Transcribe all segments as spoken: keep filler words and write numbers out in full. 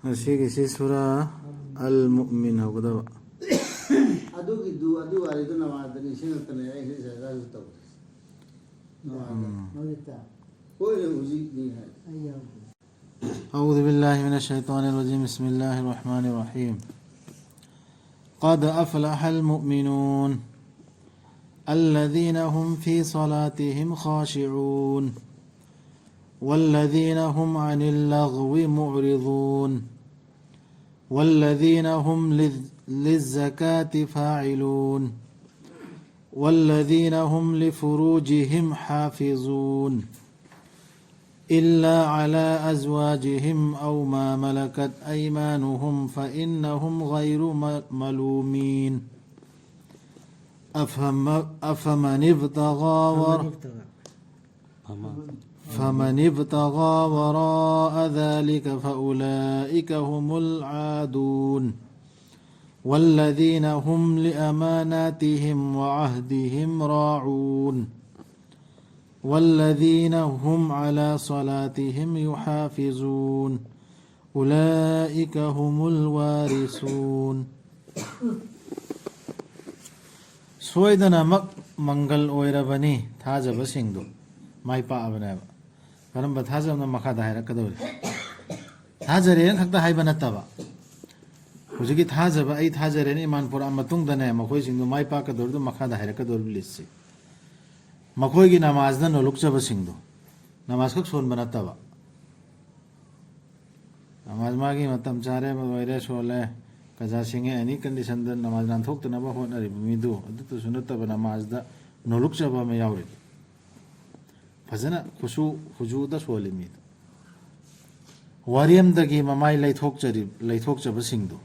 ꯉꯁꯤꯒꯤꯁꯤ ꯁꯨꯔꯥ ꯑꯜ ꯃꯨꯑꯃꯤꯟ ꯍꯧꯒꯗꯕ꯫ ꯑꯗꯨꯒꯤꯗꯨ, ꯑꯗꯨ ꯋꯥꯔꯤꯗꯨ ꯅꯃꯥꯗ ꯅꯤꯡꯁꯤꯡꯉꯛꯇꯅ ꯑꯩ ꯉꯁꯥꯏ ꯆꯥꯛꯁꯨ ꯇꯧꯗ꯭ꯔꯦ꯫ ꯅꯃꯥꯗ꯫ ꯎꯝ꯫ ꯍꯧꯖꯤꯛꯇ꯫ ꯍꯣꯏꯅꯦ, ꯍꯧꯖꯤꯛꯅꯤ ꯍꯥꯏ꯫ ꯑꯩ ꯌꯥꯎꯗ꯭ꯔꯦ꯫ أعوذ بالله من الشيطان الرجيم. بسم الله الرحمن الرحيم. قد أفلح المؤمنون الذين هم في صلاتهم خاشعون والذين هم عن اللغو معرضون والذين هم للز-، للزكاة فاعلون والذين هم لفروجهم حافظون إلا على أزواجهم أو ما ملكت أيمانهم فإنهم غير م-، ملومين. أفم-، أفمن ابتغى ور-، فمن ابتغى. فمن ابتغى وراء ذلك فأولئك هم العادون. والذين هم لأماناتهم وعهدهم راعون. والذين هم على صلاتهم يحافظون. أولئك هم الوارثون. ꯁꯣꯏꯗꯅꯃꯛ ꯃꯪꯒꯜ ꯑꯣꯏꯔꯕꯅꯤ ꯊꯥꯖꯕꯁꯤꯡꯗꯨ꯫ ꯃꯥꯏ ꯄꯥꯛꯑꯕꯅꯦꯕ꯫ ꯀꯔꯝꯕ ꯊꯥꯖꯕꯅꯣ ꯃꯈꯥꯗ ꯍꯥꯏꯔꯛꯀꯗꯧꯔꯤ꯫ ꯊꯥꯖꯔꯦꯅ ꯈꯛꯇ ꯍꯥꯏꯕ ꯅꯠꯇꯕ, ꯍꯧꯖꯤꯛꯀꯤ ꯊꯥꯖꯕ, "ꯑꯩ ꯊꯥꯖꯔꯦꯅ ꯏꯃꯥꯟ ꯄꯨꯔꯛꯑ ꯃꯇꯨꯡꯗꯅꯦ", ꯃꯈꯣꯏꯁꯤꯡꯗꯨ ꯃꯥꯏ ꯄꯥꯛꯀꯗꯧꯔꯤꯗꯨ ꯃꯈꯥꯗ ꯍꯥꯏꯔꯛꯀꯗꯧꯔꯤꯕ ꯂꯤꯁꯁꯤ꯫ ꯃꯈꯣꯏꯒꯤ ꯅꯃꯥꯖꯅ ꯅꯣꯂꯨꯛꯆꯕꯁꯤꯡꯗꯨ, ꯅꯃꯥꯖ ꯈꯛ ꯁꯣꯟꯕ ꯅꯠꯇꯕ, ꯅꯃꯥꯖ ꯃꯥꯒꯤ ꯃꯇꯝ ꯆꯥꯔꯦ, ꯂꯣꯏꯔꯦ, ꯁꯣꯜꯂꯦ, ꯀꯖꯥ ꯁꯤꯡꯉꯦ, ꯑꯦꯅꯤ ꯀꯟꯗꯤꯁꯟꯗ ꯅꯃꯥꯖ ꯅꯥꯟꯊꯣꯛꯇꯅꯕ ꯍꯣꯠꯅꯔꯤꯕ ꯃꯤꯗꯨ, ꯑꯗꯨꯇꯁꯨ ꯅꯠꯇꯕ ꯅꯃꯥꯖꯗ ꯅꯣꯂꯨꯛꯆꯕ ꯑꯃ ꯌꯥꯎꯔꯤ꯫ ꯐꯖꯅ ꯈꯨꯁꯨ ꯍꯨꯖꯨꯗ ꯁꯣꯜꯂꯤ ꯃꯤꯗꯨ꯫ ꯋꯥꯔꯦꯝꯗꯒꯤ ꯃꯃꯥꯏ ꯂꯩꯊꯣꯛꯆꯔꯤ-, ꯂꯩꯊꯣꯛꯆꯕꯁꯤꯡꯗꯨ꯫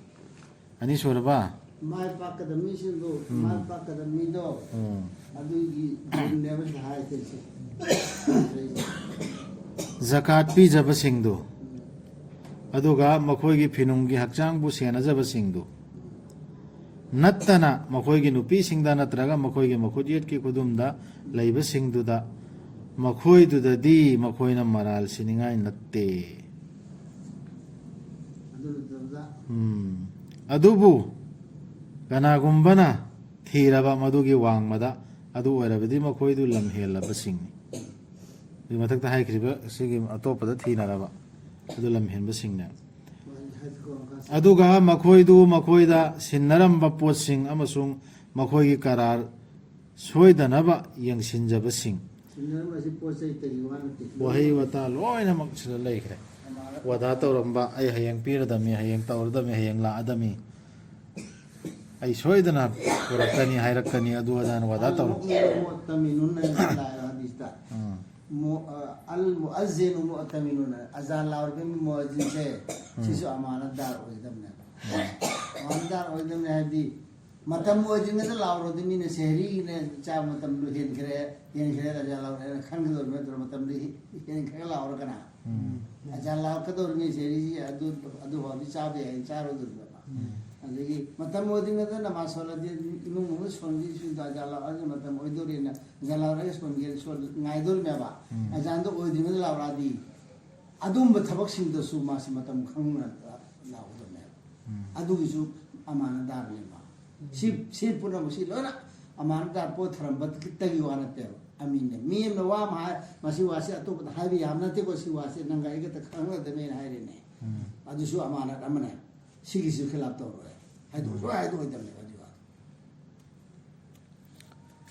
ꯑꯅꯤꯁꯨꯔꯕ? ꯃꯥꯏ ꯄꯥꯛꯀꯗꯕ ꯃꯤꯁꯤꯡꯗꯨ, ꯎꯝ꯫ ꯃꯥꯏ ꯄꯥꯛꯀꯗꯕ ꯃꯤꯗꯣ, ꯎꯝ꯫ ꯑꯗꯨꯒꯤ ꯒꯨꯟꯅꯦꯕ ꯁꯤꯗ ꯍꯥꯏꯔꯤꯁꯦ꯫ ꯖꯀꯥꯠ ꯄꯤꯖꯕꯁꯤꯡꯗꯨ, ꯑꯗꯨꯒ ꯃꯈꯣꯏꯒꯤ ꯐꯤꯅꯨꯡꯒꯤ ꯍꯛꯆꯥꯡꯕꯨ ꯁꯦꯟꯅꯖꯕꯁꯤꯡꯗꯨ ꯅꯠꯇꯅ, ꯃꯈꯣꯏꯒꯤ ꯅꯨꯄꯤꯁꯤꯡꯗ ꯅꯠꯇ꯭ꯔꯒ ꯃꯈꯣꯏꯒꯤ ꯃꯈꯨꯠ ꯌꯦꯠꯀꯤ ꯈꯨꯗꯨꯝꯗ ꯂꯩꯕꯁꯤꯡꯗꯨꯗ, ꯃꯈꯣꯏꯗꯨꯗꯗꯤ ꯃꯈꯣꯏꯅ ꯃꯔꯥꯜ ꯁꯤꯅꯤꯡꯉꯥꯏ ꯅꯠꯇꯦ꯫ ꯎꯝ꯫ ꯑꯗꯨꯕꯨ ꯀꯅꯥꯒꯨꯝꯕꯅ ꯊꯤꯔꯕ ꯃꯗꯨꯒꯤ ꯋꯥꯡꯃꯗ, ꯑꯗꯨ ꯑꯣꯏꯔꯕꯗꯤ ꯃꯈꯣꯏꯗꯨ ꯂꯝꯍꯦꯜꯂꯕꯁꯤꯡꯅꯤ꯫ ꯍꯧꯖꯤꯛ ꯃꯊꯛꯇ ꯍꯥꯏꯈ꯭ꯔꯤꯕ ꯁꯤꯒꯤ ꯑꯇꯣꯞꯄꯗ ꯊꯤꯅꯔꯕ ꯑꯗꯨ ꯂꯝꯍꯦꯟꯕꯁꯤꯡꯅꯦ꯫ ꯑꯗꯨꯒ ꯃꯈꯣꯏꯗꯨ ꯃꯈꯣꯏꯗ ꯁꯤꯟꯅꯔꯝꯕ ꯄꯣꯠꯁꯤꯡ ꯑꯃꯁꯨꯡ ꯃꯈꯣꯏꯒꯤ ꯀꯔꯥꯔ ꯁꯣꯏꯗꯅꯕ ꯌꯦꯡꯁꯤꯟꯖꯕꯁꯤꯡ꯫ ꯁꯤꯟꯅꯔꯝꯕꯁꯤ ꯄꯣꯠ ꯆꯩ ꯀꯔꯤ ꯋꯥ ꯅꯠꯇꯦ꯫ ꯋꯥꯍꯩ ꯋꯥꯇꯥ ꯂꯣꯏꯅꯃꯛ ꯁꯤꯗ ꯂꯩꯈ꯭ꯔꯦ꯫ ꯑꯃꯥꯅ ꯋꯥꯗꯥ ꯇꯧꯔꯝꯕ, "ꯑꯩ ꯍꯌꯦꯡ ꯄꯤꯔꯗꯝꯃꯤ, ꯍꯌꯦꯡ ꯇꯧꯔꯗꯝꯃꯤ, ꯍꯌꯦꯡ ꯂꯥꯛꯑꯗꯝꯃꯤ, ꯑꯩ ꯁꯣꯏꯗꯅ ꯄꯨꯔꯛꯀꯅꯤ, ꯍꯥꯏꯔꯛꯀꯅꯤ", ꯑꯗꯨ ꯑꯗꯥꯅ ꯋꯥꯗꯥ ꯇꯧꯔꯝ-, المؤمن المؤتمن ꯍꯥꯏꯅ ꯂꯥꯛꯑꯦ ꯍꯗꯤꯁꯇ꯫ ꯎꯝ꯫ ꯃꯨ-, ꯑ, المؤذن مؤتمن ꯍꯥꯏꯅ ꯑꯖꯥꯟ ꯂꯥꯎꯔꯤꯕ ꯃꯤ ꯃꯨꯑꯖꯤꯟꯁꯦ, ꯎꯝ꯫ ꯁꯤꯁꯨ ꯑꯃꯥꯅꯠꯗꯥꯔ ꯑꯣꯏꯒꯗꯕꯅꯦꯕ꯫ ꯎꯝ꯫ ꯑꯃꯥꯅꯠꯗꯥꯔ ꯑꯣꯏꯒꯗꯕꯅꯦ ꯍꯥꯏꯗꯤ, ꯃꯇꯝ ꯑꯣꯏꯗ꯭ꯔꯤꯉꯩꯗ ꯂꯥꯎꯔꯗꯤ ꯃꯤꯅ ꯁꯦꯍꯔꯤꯅ ꯆꯥꯕ ꯃꯇꯝꯗꯣ ꯍꯦꯟꯈ꯭ꯔꯦ, ꯍꯦꯟꯈ꯭ꯔꯦ, ꯑꯖꯥꯟ ꯂꯥꯎꯔꯦꯅ ꯈꯟꯒꯗꯧꯔꯤ ꯅꯠꯇ꯭ꯔꯣ? ꯃꯇꯝꯗꯣ ꯍꯦ-, ꯍꯦꯟꯈ꯭ꯔꯒ ꯂꯥꯎꯔꯒꯅ꯫ ꯎꯝ꯫ ꯑꯖꯥꯟ ꯂꯥꯎꯔꯛꯀꯗꯧꯔꯤꯉꯩ ꯁꯦꯍꯔꯤꯁꯤ ꯑꯗꯨ, ꯑꯗꯨ ꯐꯥꯎꯗꯤ ꯆꯥꯕ ꯌꯥꯏ, ꯆꯥꯔꯣꯏꯗꯧꯔꯤꯕ꯫ ꯎꯝ꯫ ꯑꯗꯒꯤ ꯃꯇꯝ ꯑꯣꯏꯗ꯭ꯔꯤꯉꯩꯗ ꯅꯃꯥꯖ ꯁꯣꯜꯂꯗꯤ ꯏꯃꯨꯡ ꯃꯅꯨꯡ ꯁꯣꯟꯈꯤꯁꯨ ꯑꯖꯥꯟ ꯂꯥꯎꯔꯛꯑꯗꯤ ꯃꯇꯝ ꯑꯣꯏꯗꯧꯔꯦꯅ ꯑꯖꯥꯟ ꯂꯥꯎꯔꯒ ꯁꯣꯟꯒꯦ, ꯁꯣꯟ-, ꯉꯥꯏꯗꯧꯔꯤꯅꯦꯕ꯫ ꯎꯝ꯫ ꯑꯖꯥꯟꯗꯣ ꯑꯣꯏꯗ꯭ꯔꯤꯉꯩꯗ ꯂꯥꯎꯔꯛꯑꯗꯤ ꯑꯗꯨꯝꯕ ꯊꯕꯛꯁꯤꯡꯗꯁꯨ ꯃꯥꯁꯤ ꯃꯇꯝ ꯈꯪꯅ ꯂꯥꯎꯒꯗꯕꯅꯦꯕ꯫ ꯎꯝ꯫ ꯑꯗꯨꯒꯤꯁꯨ ꯑꯃꯥꯅꯠꯗꯥꯔꯅꯦꯕ꯫ ꯁꯤ, ꯁꯤ ꯄꯨꯝꯅꯃꯛꯁꯤ ꯂꯣꯏꯅ ꯑꯃꯥꯅꯠꯗꯥꯔ ꯄꯣꯠ ꯊꯔꯝꯕꯇꯒꯤ ꯋꯥ ꯅꯠꯇꯦꯕ꯫ ꯑꯃꯤꯟꯅꯦ꯫ ꯃꯤ ꯑꯃꯅ ꯋꯥ ꯑꯃ ꯍꯥꯏ, ꯃꯁꯤ ꯋꯥꯁꯤ ꯑꯇꯣꯞꯄꯗ ꯍꯥꯏꯕ ꯌꯥꯕ ꯅꯠꯇꯦꯀꯣ, ꯁꯤ ꯋꯥꯁꯤ ꯅꯪꯒ ꯑꯩꯒ ꯈꯪꯅꯗꯕꯅꯦꯅ ꯍꯥꯏꯔꯦꯅꯦ꯫ ꯎꯝ꯫ ꯑꯗꯨꯁꯨ ꯑꯃꯥꯅꯠ ꯑꯃꯅꯦ꯫ ꯁꯤꯒꯤꯁꯨ ꯈꯤꯂꯥꯞ ꯇꯧꯔꯣꯏ꯫ ꯍꯥꯏꯗꯣꯛ-, ꯎꯝ꯫ ꯁꯨꯡꯍꯥꯏ ꯍꯥꯏꯗꯣꯛꯑꯣꯏꯗꯕꯅꯦꯕ ꯑꯗꯨꯒꯤ ꯋꯥꯗꯣ꯫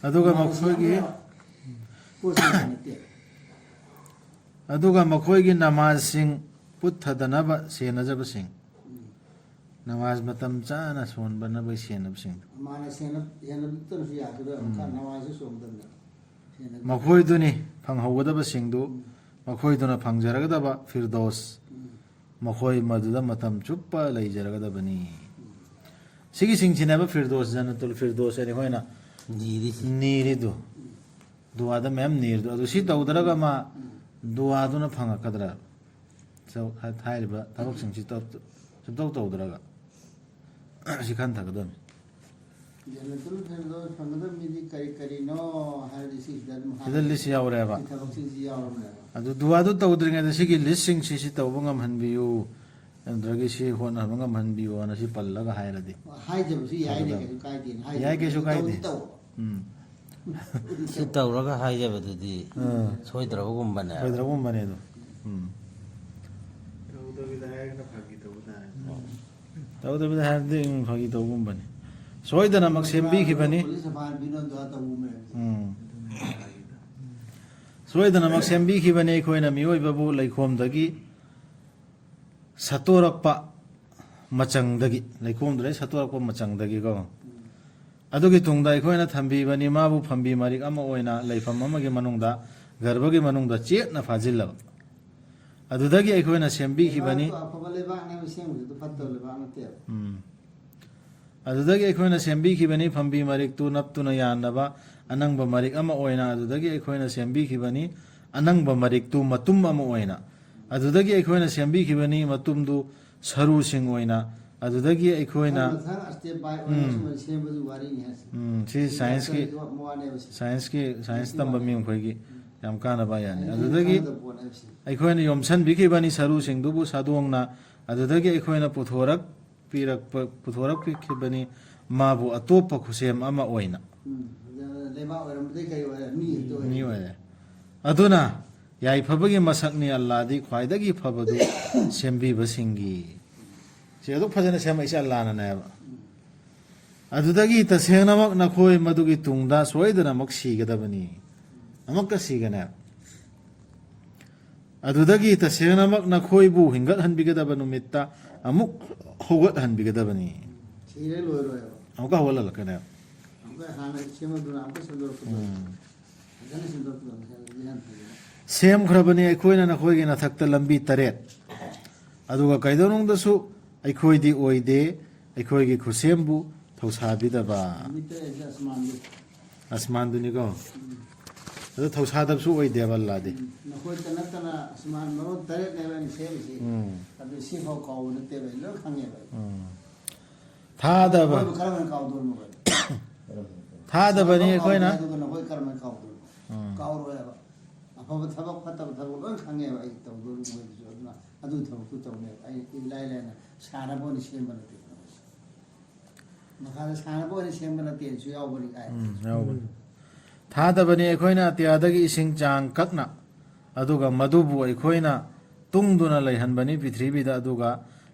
ꯑꯗꯨꯒ ꯃꯥꯅ ꯃꯈꯣꯏꯒꯤ ꯁꯦꯝꯕ ꯄꯣꯠꯁꯤꯡꯁꯤ ꯅꯠꯇꯦ꯫ ꯑꯗꯨꯒ ꯃꯈꯣꯏꯒꯤ ꯅꯃꯥꯖꯁꯤꯡ ꯄꯨꯠꯊꯗꯅꯕ ꯁꯦꯟꯅꯖꯕꯁꯤꯡ꯫ ꯎꯝ꯫ ꯅꯃꯥꯖ ꯃꯇꯝ ꯆꯥꯅ ꯁꯣꯟꯕꯅꯕ ꯁꯦꯟꯅꯕꯁꯤꯡꯗꯣ꯫ ꯃꯥꯅ ꯁꯦꯟꯅ-, ꯁꯦꯟꯅꯕꯗꯨꯅꯁꯨ ꯌꯥꯈꯤꯔꯣꯏ꯫ ꯑꯃꯨꯛꯀ ꯎꯝ꯫ ꯅꯃꯥꯖꯁꯨ ꯁꯣꯟꯒꯗꯕꯅꯦ꯫ ꯁꯦꯟꯅꯕ-, ꯃꯈꯣꯏꯗꯨꯅꯤ ꯐꯪꯍꯧꯒꯗꯕꯁꯤꯡꯗꯨ, ꯎꯝ꯫ ꯃꯈꯣꯏꯗꯨꯅ ꯐꯪꯖꯔꯒꯗꯕ ꯐꯤꯔꯗꯣꯁ꯫ ꯎꯝ꯫ ꯃꯈꯣꯏ ꯃꯗꯨꯗ ꯃꯇꯝ ꯆꯨꯞꯄ ꯂꯩꯖꯔꯒꯗꯕꯅꯤ꯫ ꯎꯝ꯫ ꯁꯤꯒꯤꯁꯤꯡꯁꯤꯅꯦꯕ ꯐꯤꯔꯗꯣꯁ, ꯖꯟꯅꯇꯨꯜ ꯐꯤꯔꯗꯣꯁ ꯍꯥꯏꯅ ꯑꯩꯈꯣꯏꯅ ꯅꯤꯔꯤꯁꯤ꯫ ꯅꯤꯔꯤꯗꯨ꯫ ꯎꯝ꯫ ꯗꯨꯋꯥꯗ ꯃꯌꯥꯝ ꯅꯤꯔꯤꯗꯨ꯫ ꯑꯗꯨ ꯁꯤ ꯇꯧꯗ꯭ꯔꯒ ꯃꯥ ꯎꯝ꯫ ꯗꯨꯋꯥꯗꯨꯅ ꯐꯪꯉꯛꯀꯗ꯭ꯔꯥ? ꯁꯧ-, ꯍꯥ-, ꯍꯥꯏꯔꯤꯕ ꯊꯕꯛꯁꯤꯡꯁꯤ ꯇꯧ-, ꯁꯨꯡꯇꯧ ꯇꯧꯗ꯭ꯔꯒ꯫ ꯁꯤ ꯈꯟꯊꯒꯗꯕꯅꯤ꯫ ꯖꯟꯅꯇꯨꯜ ꯐꯤꯔꯗꯧꯁ ꯐꯪꯒꯗꯕ ꯃꯤꯗꯤ ꯀꯔꯤ ꯀꯔꯤꯅꯣ ꯍꯥꯏꯔꯗꯤ ꯁꯤꯁꯤꯗ ꯑꯗꯨꯝ ꯁꯤꯗ ꯍꯥꯏꯔꯦ꯫ List ꯌꯥꯎꯔꯦꯕ꯫ ꯁꯤ ꯊꯕꯛꯁꯤꯡꯁꯤ ꯌꯥꯎꯔꯕꯅꯦꯕ꯫ ꯑꯗꯨ ꯗꯨꯋꯥꯗꯨ ꯇꯧꯗ꯭ꯔꯤꯉꯩꯗ ꯁꯤꯒꯤ listꯁꯤꯡꯁꯤ ꯁꯤ ꯇꯧꯕ ꯉꯝꯍꯟꯕꯤꯌꯨ꯫ ꯅꯠꯇ꯭ꯔꯒ ꯁꯤ ꯍꯣꯠꯅꯕ ꯉꯝꯍꯟꯕꯤꯌꯣꯅ ꯁꯤ ꯄꯜꯂꯒ ꯍꯥꯏꯔꯗꯤ꯫ ꯍꯥꯏꯖꯕꯁꯨ ꯌꯥꯏꯅꯦ, ꯐꯒꯗꯕ꯫ ꯀꯩꯁꯨ ꯀꯥꯏꯗꯦꯅ ꯍꯥꯏꯖꯕ꯫ ꯌꯥꯏ, ꯀꯩꯁꯨ ꯀꯥꯏꯗꯦ꯫ ꯇꯧꯗꯤ ꯇꯧꯕ꯫ ꯎꯝ꯫ ꯁꯤ ꯇꯧꯔꯒ ꯍꯥꯏꯖꯕꯗꯨꯗꯤ ꯑꯥ꯫ ꯁꯣꯏꯗ꯭ꯔꯕꯒꯨꯝꯕꯅꯦ꯫ ꯁꯣꯏꯗ꯭ꯔꯕꯒꯨꯝꯕꯅꯦ ꯑꯗꯣ꯫ ꯎꯝ꯫ ꯇꯧꯗꯕꯤꯗ ꯍꯥꯏꯔꯒꯅ ꯐꯥꯒꯤ ꯇꯧꯕ ꯇꯥꯔꯦ꯫ ꯎꯝ꯫ ꯇꯧꯗꯕꯤꯗ ꯍꯥꯏꯔꯗꯤ, ꯎꯝ, ꯐꯥꯒꯤ ꯇꯧꯕꯒꯨꯝꯕꯅꯤ꯫ ꯁꯣꯏꯗꯅꯃꯛ ꯁꯦꯝꯕꯤꯈꯤꯕꯅꯤ꯫ ꯄꯨꯂꯤꯁ ꯑꯐꯥ ꯕꯤꯅꯣꯗ ꯇꯧꯕ ꯃꯌꯥꯝꯁꯦ꯫ ꯎꯝ꯫ ꯁꯣꯏꯗꯅꯃꯛ ꯁꯦꯝꯕꯤꯈꯤꯕꯅꯤ ꯑꯩꯈꯣꯏꯅ ꯃꯤꯑꯣꯏꯕꯕꯨ ꯂꯩꯈꯣꯝꯗꯒꯤ ꯁꯠꯇꯣꯔꯛꯄ ꯃꯆꯪꯗꯒꯤ, ꯂꯩꯈꯣꯝꯗꯨꯗꯒꯤ ꯁꯠꯇꯣꯔꯛꯄ ꯃꯆꯪꯗꯒꯤꯀꯣ꯫ ꯑꯗꯨꯒꯤ ꯇꯨꯡꯗ ꯑꯩꯈꯣꯏꯅ ꯊꯝꯕꯤꯕꯅꯤ ꯃꯥꯕꯨ ꯐꯝꯕꯤ ꯃꯔꯤꯛ ꯑꯃ ꯑꯣꯏꯅ ꯂꯩꯐꯝ ꯑꯃꯒꯤ ꯃꯅꯨꯡꯗ, ꯒꯔꯚꯒꯤ ꯃꯅꯨꯡꯗ ꯆꯦꯠꯅ ꯐꯥꯖꯤꯜꯂꯕ꯫ ꯑꯗꯨꯗꯒꯤ ꯑꯩꯈꯣꯏꯅ ꯁꯦꯝꯕꯤꯈꯤꯕꯅꯤ꯫ ꯂꯩꯕꯥꯛꯇꯣ ꯑꯐꯕ ꯂꯩꯕꯥꯛꯅꯦꯕ ꯁꯦꯝꯈꯤꯕꯗꯣ, ꯐꯠꯇꯕ ꯂꯩꯕꯥꯛ ꯅꯠꯇꯦꯕ꯫ ꯎꯝ꯫ ꯑꯗꯨꯗꯒꯤ ꯑꯩꯈꯣꯏꯅ ꯁꯦꯝꯕꯤꯈꯤꯕꯅꯤ ꯐꯝꯕꯤ ꯃꯔꯤꯛꯇꯨ ꯅꯞꯇꯨꯅ ꯌꯥꯟꯅꯕ ꯑꯅꯪꯕ ꯃꯔꯤꯛ ꯑꯃ ꯑꯣꯏꯅ, ꯑꯗꯨꯗꯒꯤ ꯑꯩꯈꯣꯏꯅ ꯁꯦꯝꯕꯤꯈꯤꯕꯅꯤ ꯑꯅꯪꯕ ꯃꯔꯤꯛꯇꯨ ꯃꯇꯨꯝ ꯑꯃ ꯑꯣꯏꯅ, ꯑꯗꯨꯗꯒꯤ ꯑꯩꯈꯣꯏꯅ ꯁꯦꯝꯕꯤꯈꯤꯕꯅꯤ ꯃꯇꯨꯝꯗꯨ ꯁꯔꯨꯁꯤꯡ ꯑꯣꯏꯅ, ꯑꯗꯨꯗꯒꯤ ꯑꯩꯈꯣꯏꯅ ꯃꯊꯪ step by ꯑꯣꯏꯅ ꯎꯝ꯫ ꯁꯨꯃꯥꯏꯅ ꯁꯦꯝꯕꯒꯤ ꯋꯥꯔꯤꯅꯤ ꯍꯥꯏꯁꯦ꯫ ꯎꯝ, ꯁꯤ ꯁꯤ science ꯀꯤ, ꯋꯥꯈꯜꯒꯤ ꯋꯥꯅꯦꯕ ꯁꯤ꯫ science ꯀꯤ, science ꯁꯤ ꯇꯝꯕ ꯋꯥꯅꯦ꯫ ꯃꯤ ꯑꯩꯈꯣꯏꯒꯤ ꯌꯥꯝ ꯀꯥꯟꯅꯕ ꯌꯥꯅꯤ꯫ ꯑꯩꯈꯣꯏꯅ ꯑꯗꯨꯗꯒꯤ ꯈꯪꯒꯗꯕ ꯄꯣꯠꯅꯦꯕ ꯁꯤ꯫ ꯑꯩꯈꯣꯏꯅ ꯌꯣꯝꯁꯤꯟꯕꯤꯈꯤꯕꯅꯤ ꯁꯔꯨꯁꯤꯡꯗꯨꯕꯨ ꯁꯥꯗꯣꯡꯅ, ꯑꯗꯨꯗꯒꯤ ꯑꯩꯈꯣꯏꯅ ꯄꯨꯊꯣꯔꯛ ꯄꯤꯔꯛꯄ, ꯄꯨꯊꯣꯔꯛꯄꯤꯈꯤꯕꯅꯤ ꯃꯥꯕꯨ ꯑꯇꯣꯞꯄ ꯈꯨꯠꯁꯦꯝ ꯑꯃ ꯑꯣꯏꯅ꯫ ꯎꯝ, ꯂꯩꯕꯥꯛ ꯑꯣꯏꯔꯝꯕꯗꯒꯤ ꯀꯔꯤ ꯑꯣꯏꯔꯦ? ꯃꯤ ꯍꯦꯛꯇ ꯑꯣꯏꯔꯦ꯫ ꯃꯤ ꯑꯣꯏꯔꯦ꯫ ꯑꯗꯨꯅ ꯌꯥꯏꯐꯕꯒꯤ ꯃꯁꯛꯅꯤ ꯑꯜꯂꯥꯗꯤ ꯈ꯭ꯋꯥꯏꯗꯒꯤ ꯐꯕꯗꯨ ꯁꯦꯝꯕꯤꯕꯁꯤꯡꯒꯤ꯫ ꯁꯤ ꯑꯗꯨꯛ ꯐꯖꯅ ꯁꯦꯝꯃꯛꯏꯁꯦ ꯑꯜꯂꯥꯅꯅꯦꯕ꯫ ꯑꯗꯨꯗꯒꯤ ꯇꯁꯦꯡꯅꯃꯛ ꯅꯈꯣꯏ ꯃꯗꯨꯒꯤ ꯇꯨꯡꯗ ꯁꯣꯏꯗꯅꯃꯛ ꯁꯤꯒꯗꯕꯅꯤ꯫ ꯑꯃꯨꯛꯀ ꯁꯤꯒꯅꯦꯕ꯫ ꯑꯗꯨꯗꯒꯤ ꯇꯁꯦꯡꯅꯃꯛ ꯅꯈꯣꯏꯕꯨ ꯍꯤꯡꯒꯠꯍꯟꯕꯤꯒꯗꯕ ꯅꯨꯃꯤꯠꯇ ꯑꯃꯨꯛ ꯍꯧꯒꯠꯍꯟꯕꯤꯒꯗꯕꯅꯤ꯫ ꯁꯤꯔꯦ ꯂꯣꯏꯔꯣꯏꯕ꯫ ꯑꯃꯨꯛꯀ ꯍꯧꯒꯠꯍꯜꯂꯛꯀꯅꯦꯕ꯫ ꯑꯃꯨꯛꯀ ꯍꯥꯟꯅ ꯁꯦꯝꯕꯗꯨꯅ ꯑꯃꯨꯛꯀ ꯁꯦꯝꯗꯣꯔꯛꯀꯗꯣꯏꯅꯤ꯫ ꯎꯝ꯫ ꯐꯖꯅ ꯁꯦꯝꯗꯣꯔꯛꯀꯗꯣꯏꯅꯤ꯫ ꯁꯦꯝꯈ꯭ꯔꯕꯅꯤ ꯑꯩꯈꯣꯏꯅ ꯅꯈꯣꯏꯒꯤ ꯅꯊꯛꯇ ꯂꯝꯕꯤ ꯇꯔꯦꯠ꯫ ꯑꯗꯨꯒ ꯀꯩꯗꯧꯅꯨꯡꯗꯁꯨ ꯑꯩꯈꯣꯏꯗꯤ ꯑꯣꯏꯗꯦ, ꯑꯩꯈꯣꯏꯒꯤ ꯈꯨꯠꯁꯦꯝꯕꯨ ꯊꯧꯁꯥꯕꯤꯗꯕ꯫ ꯂꯝꯕꯤ ꯇꯔꯦꯠ ꯍꯥꯏꯁꯦ ꯑꯁꯃꯥꯟꯗꯨ꯫ ꯑꯁꯃꯥꯟꯗꯨꯅꯤꯀꯣ꯫ ꯎꯝ꯫ ꯑꯗꯣ ꯊꯧꯁꯥꯗꯕꯁꯨ ꯑꯣꯏꯗꯦꯕ ꯑꯜꯂꯥꯗꯤ꯫ ꯎꯝ꯫ ꯅꯈꯣꯏꯇ ꯅꯠꯇꯅ ꯑꯁꯃꯥꯟ ꯃꯔꯣꯟ ꯇꯔꯦꯠꯅꯦꯕ ꯑꯩꯅ ꯁꯦꯝꯃꯤꯁꯦ꯫ ꯎꯝ꯫ ꯑꯗꯨ ꯁꯤꯐꯥꯎ ꯀꯥꯎꯕ ꯅꯠꯇꯦꯕ, ꯑꯩ ꯂꯣꯏ ꯈꯪꯉꯦꯕ ꯑꯩ꯫ ꯎꯝ꯫ ꯊꯥꯗꯕ꯫ ꯅꯈꯣꯏꯕꯨ ꯀꯔꯝꯍꯥꯏꯅ ꯀꯥꯎꯗꯣꯔꯤꯅꯣꯕ ꯑꯩ? ꯊꯥꯗꯕꯅꯤ ꯑꯁꯃꯥꯟ ꯑꯩꯈꯣꯏꯅ꯫ ꯀꯥꯎꯗꯦ, ꯑꯗꯨꯒ ꯅꯈꯣꯏ ꯀꯔꯝꯍꯥꯏꯅ ꯀꯥꯎꯗꯣꯔꯤꯅꯣ? ꯎꯝ꯫ ꯀꯥꯎꯔꯣꯏ ꯍꯥꯏꯕ꯫ ꯑꯐꯕ ꯊꯕꯛ, ꯐꯠꯇꯕ ꯊꯕꯛ ꯂꯣꯏ ꯈꯪꯉꯦꯕ ꯑꯩ ꯇꯧꯗꯣꯔꯤ ꯃꯣꯏꯗꯁꯨ꯫ ꯑꯗꯨꯅ ꯑꯗꯨ ꯊꯕꯛꯇꯨ ꯇꯧꯅꯦꯕ꯫ ꯑꯩ ꯏꯂꯥꯏ ꯂꯥꯏꯅ ꯁꯥꯟꯅꯕ ꯑꯣꯏꯅ ꯁꯦꯝꯕ ꯅꯠꯇꯦ꯫ ꯃꯈꯥꯗ ꯁꯥꯟꯅꯕ ꯑꯣꯏꯅ ꯁꯦꯝꯕ ꯅꯠꯇꯦꯅꯁꯨ ꯌꯥꯎꯕꯅꯤ ꯀꯥꯏ꯫ ꯎꯝ, ꯌꯥꯎꯕꯅꯤ꯫ ꯊꯥꯗꯕꯅꯤ ꯑꯩꯈꯣꯏꯅ ꯑꯇꯤꯌꯥꯗꯒꯤ ꯏꯁꯤꯡ ꯆꯥꯡ ꯀꯛꯅ, ꯑꯗꯨꯒ ꯃꯗꯨꯕꯨ ꯑꯩꯈꯣꯏꯅ ꯇꯨꯡꯗꯨꯅ ꯂꯩꯍꯟꯕꯅꯤ ꯄ꯭ꯔꯤꯊꯤꯕꯤꯗ, ꯑꯗꯨꯒ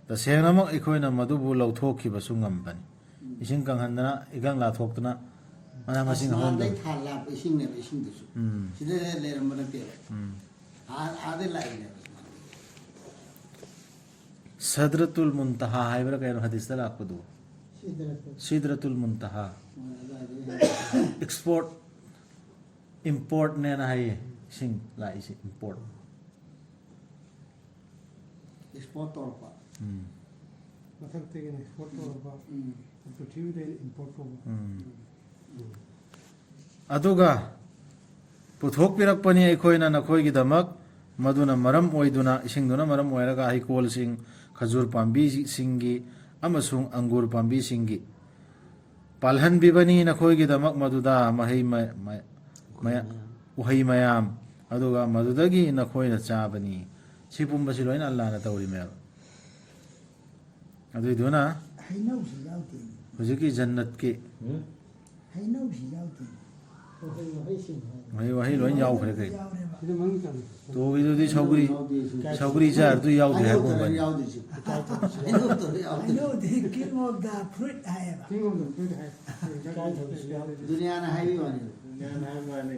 ꯇꯁꯦꯡꯅꯃꯛ ꯑꯩꯈꯣꯏꯅ ꯃꯗꯨꯕꯨ ꯂꯧꯊꯣꯛꯈꯤꯕꯁꯨ ꯉꯝꯕꯅꯤ꯫ ꯏꯁꯤꯡ ꯀꯪꯍꯟꯗꯅ, ꯏꯀꯪ ꯂꯥꯊꯣꯛꯇꯅ, ꯃꯅꯥ ꯃꯁꯤꯡ ꯑꯁꯃꯥꯟꯗꯩ ꯍꯧꯍꯟꯗꯅ꯫ ꯊꯥ ꯂꯥꯞꯄ ꯏꯁꯤꯡꯅꯦꯕ, ꯏꯁꯤꯡꯗꯨꯁꯨ꯫ ꯎꯝ꯫ ꯁꯤꯗ ꯂꯩꯔꯝꯕ ꯅꯠꯇꯦꯕ꯫ ꯎꯝ꯫ ꯑꯥ-, ꯑꯥꯗꯩ ꯂꯥꯛꯏꯅꯦꯕ꯫ ꯁꯗ꯭ꯔꯇꯨꯜ ꯃꯨꯟꯇꯍꯥ ꯍꯥꯏꯕ꯭ꯔꯥ ꯀꯩꯅꯣ ꯍꯗꯤꯁꯇ ꯂꯥꯛꯄꯗꯨ? ꯁꯤꯗ꯭ꯔꯇꯨꯜ꯫ ꯁꯤꯗ꯭ꯔꯇꯨꯜ ꯃꯨꯟꯇꯍꯥ꯫ ꯍꯣꯏ, ꯑꯗꯨꯋꯥꯏꯗꯩ ꯍꯦꯟꯅ꯫ ꯑꯦꯛꯁꯄꯣꯔꯠ, ꯏꯝꯄꯣꯔꯠꯅꯦꯅ ꯍꯥꯏꯌꯦ, ꯏꯁꯤꯡ ꯂꯥꯛꯏꯁꯦ ꯏꯝꯄꯣꯔꯠ꯫ ꯑꯦꯛꯁꯄꯣꯔꯠ ꯇꯧꯔꯛꯄ꯫ ꯎꯝ꯫ ꯃꯊꯛꯇꯒꯤꯅ ꯑꯦꯛꯁꯄꯣꯔꯠ ꯇꯧꯔꯛꯄ꯫ ꯎꯝ꯫ ꯄ꯭ꯔꯤꯊꯤꯕꯤꯗ ꯏꯝꯄꯣꯔꯠ ꯇꯧꯕ꯫ ꯎꯝ꯫ ꯎꯝ꯫ ꯑꯗꯨꯒ ꯄꯨꯊꯣꯛꯄꯤꯔꯛꯄꯅꯤ ꯑꯩꯈꯣꯏꯅ ꯅꯈꯣꯏꯒꯤꯗꯃꯛ, ꯃꯗꯨꯅ ꯃꯔꯝ ꯑꯣꯏꯗꯨꯅ, ꯏꯁꯤꯡꯗꯨꯅ ꯃꯔꯝ ꯑꯣꯏꯔꯒ ꯍꯩꯀꯣꯜꯁꯤꯡ, ꯈꯖꯨꯔ ꯄꯥꯝꯕꯤꯁꯤꯡꯒꯤ ꯑꯃꯁꯨꯡ ꯑꯪꯒꯨꯔ ꯄꯥꯝꯕꯤꯁꯤꯡꯒꯤ ꯄꯥꯜꯍꯟꯕꯤꯕꯅꯤ ꯅꯈꯣꯏꯒꯤꯗꯃꯛ, ꯃꯗꯨꯗ ꯃꯍꯩ ꯃ-, ꯃ-, ꯃꯌꯥ-, ꯎꯍꯩ ꯃꯌꯥꯝ, ꯑꯗꯨꯒ ꯃꯗꯨꯗꯒꯤ ꯅꯈꯣꯏꯅ ꯆꯥꯕꯅꯤ꯫ ꯁꯤ ꯄꯨꯝꯕꯁꯤ ꯂꯣꯏꯅ ꯑꯜꯂꯥꯅ ꯇꯧꯔꯤꯃꯦꯕ꯫ ꯑꯗꯨꯏꯗꯨꯅ ꯍꯩꯅꯧꯁꯤ ꯌꯥꯎꯗꯦꯅꯦ꯫ ꯍꯧꯖꯤꯛꯀꯤ ꯖꯟꯅꯠꯀꯤ ꯎꯝ? ꯍꯩꯅꯧꯁꯤ ꯌꯥꯎꯗꯦꯅꯦ꯫ ꯎꯍꯩ ꯋꯥꯍꯩꯁꯤꯡ ꯍꯥꯏ꯫ ꯎꯍꯩ ꯋꯥꯍꯩ ꯂꯣꯏ ꯌꯥꯎꯈ꯭ꯔꯦ ꯀꯩꯅꯣ꯫ ꯌꯥꯎꯔꯦꯕ꯫ ꯁꯤꯗ ꯃꯅꯨꯡ ꯆꯪꯉꯦ꯫ ꯇꯣꯕꯤꯗꯨꯗꯤ ꯁꯧꯒ꯭ꯔꯤ, ꯌꯥꯎꯗꯦ ꯁꯤꯗꯤ꯫ ꯁꯧꯒ꯭ꯔꯤ ꯆꯥꯔꯗꯨ ꯌꯥꯎꯗꯦ ꯍꯩꯅꯧ ꯍꯥꯏꯕ ꯇꯧꯔ ꯀꯣꯝꯄꯥꯅꯤ꯫ ꯌꯥꯎꯗꯦ ꯁꯤ꯫ ꯍꯩꯅꯧ ꯇꯧꯔ ꯌꯥꯎꯗꯦ꯫ ꯍꯩꯅꯧꯗꯤ king of the fruit ꯍꯥꯏꯌꯦꯕ꯫ King of the fruit ꯍꯥꯏ꯫ ꯗꯨꯅꯤꯌꯥꯅ ꯍꯥꯏꯕꯤ ꯋꯥꯅꯤ꯫ ꯗꯨꯅꯤꯌꯥꯅ ꯍꯥꯏꯕꯤ ꯋꯥꯅꯤ꯫